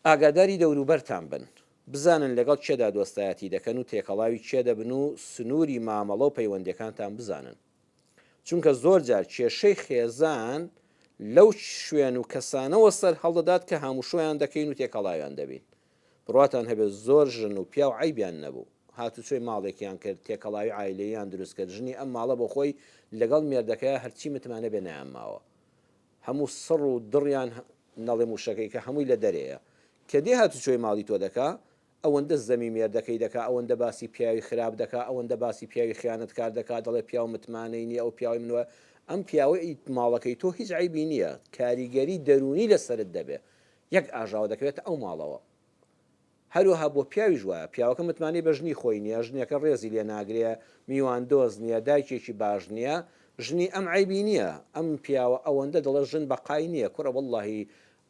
ئاگاداری دەوروبەرتان بن، بزانن لەگەڵ کێدا دۆستایەتی دەکەن و تێکەڵاوی کێ دەبن و سنووری مامەڵە و پەیوەندیەکانتان بزانن. چونکە زۆر جار کێشەی خێزان لەو شوێن و کەسانەوە سەر هەڵدەدات کە هاموشۆیان دەکەین و تێکەڵاویان دەبین. بڕواتان هەبێت زۆر ژن و پیاو عەیبیان نەبوو هاتوچۆی ماڵێکیان کرد تێکەڵاوی عایلەییان دروست کرد ژنی ئەم ماڵە بۆ خۆی لەگەڵ مێردەکەیا هەرچی متمانە بێ نایان ماوە هەموو سڕ و دڕیان نەڵێم وشەکەی کە هەمووی لە دەرێیە کە دێ هاتوچۆی ماڵی تۆ دەکا ئەوەندە زەمی مێردەکەی دەکا ئەوەندە باسی پیاوی خراپ دەکا ئەوەندە باسی پیاوی خیانەتکار دەکا دەڵێ پیاو متمانەی نییە ئەو پیاوەی من وایە ئەم پیاوەی ماڵەکەی تۆ هیچ عەیبی نییە کاریگەری دەروونی لەسەرت دەبێ یەک ئاژاوە دەکەوێتە ئەو ماڵەوە. هەروەها بۆ پیاویش وایە، پیاوەکە متمانەی بە ژنی خۆی نییە، ژنەکە ڕێزی لێ ناگرێ، میواندۆست نییە، دایکێکی باش نییە، ژنی ئەم عەیبی نییە، ئەم پیاوە ئەوەندە دەڵێ ژن بەقای نییە، کوڕە وەڵڵاهی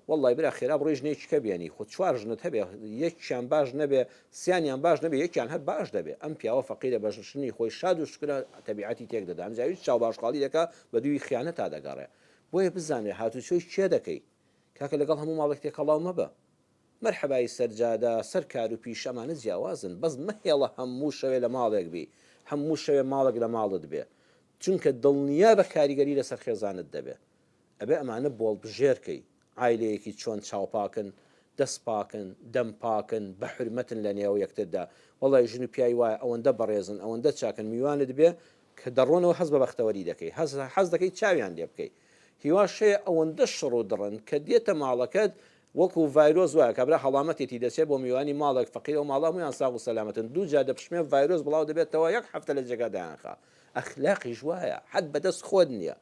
وەڵڵای برا خێرا بڕۆی ژنێکی کە بێنی، خۆ چوار ژنت هەبێ یەکیان باش نەبێ سیانیان باش نەبێ یەکیان هەر باش دەبێ، ئەم پیاوە فەقیرە بە ژنی خۆی شاد و شوکرە تەبیعەتی تێک دەدا، ئەمجا ئەویش چاوباشقاڵی دەکا بە دووی خیانەتا دەگەڕێ، بۆیە بزانێ هاتوچۆی کێ دەکەی. کاکە لەگەڵ هەموو ماڵێک تێکەڵاو مەبە. مەرحەبایی سەر جادە، سەر کار و پیشە ئەمانە جیاوازن، بەس مەهێڵە هەموو شەوێ لە ماڵێک بی، هەموو شەوێ ماڵێک لە ماڵت بێ، چونکە دڵنیابە کاریگەری لەسەر خێزانت دەبێ. ئەبێ ئەمانە بۆڵبژێر کەی، عایلەیەکی چۆن چاوپاکن، دەست پاکن، دەم پاکن، بە حورمەتن لە نێو یەکتردا. وەڵای ژن و پیاوی وایە ئەوەندە بەڕێزن، ئەوەندە چاکن، میوانت بێ کە دەڕۆنەوە هەست بە بەختەوەری دەکەی، حەز دەکەی چاویان لێ بکەی. هیواش هەیە ئەوەندە شڕ و دڕن کە دێتە ماڵەکەت وەکو ڤایرۆس وایە کابرا هەڵامەتێتی دەچێت بۆ میوانی ماڵێک فەقیر ئەو ماڵە هەموویان ساغ و سەلامەتن دوو جار دەپشمێ ڤایرۆس بڵاو دەبێتەوە یەک هەفتە لە جێگا دایانخا ئەخلاقیش وایە حەد بەدەست خۆت نییە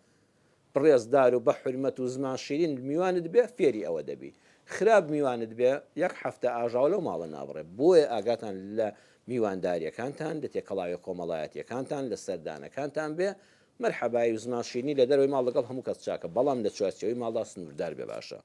بڕێزدار و بە حورمەت و زمان شیرین میوانت بێ فێری ئەوە دەبی خراپ میوانت بێ یەک هەفتە ئاژاوە لەو ماڵە نابڕێ بۆیە ئاگاتان لە میوانداریەکانتان لە تێکەڵاویە کۆمەڵایەتیەکانتان لە سەردانەکانتان بێ مەرحەبایی و زمان شیرینی لە دەرەوەی ماڵ لەگەڵ هەموو کەس چاکە بەڵام لە چوارچێوەی ماڵدا سنووردار بێ باشە.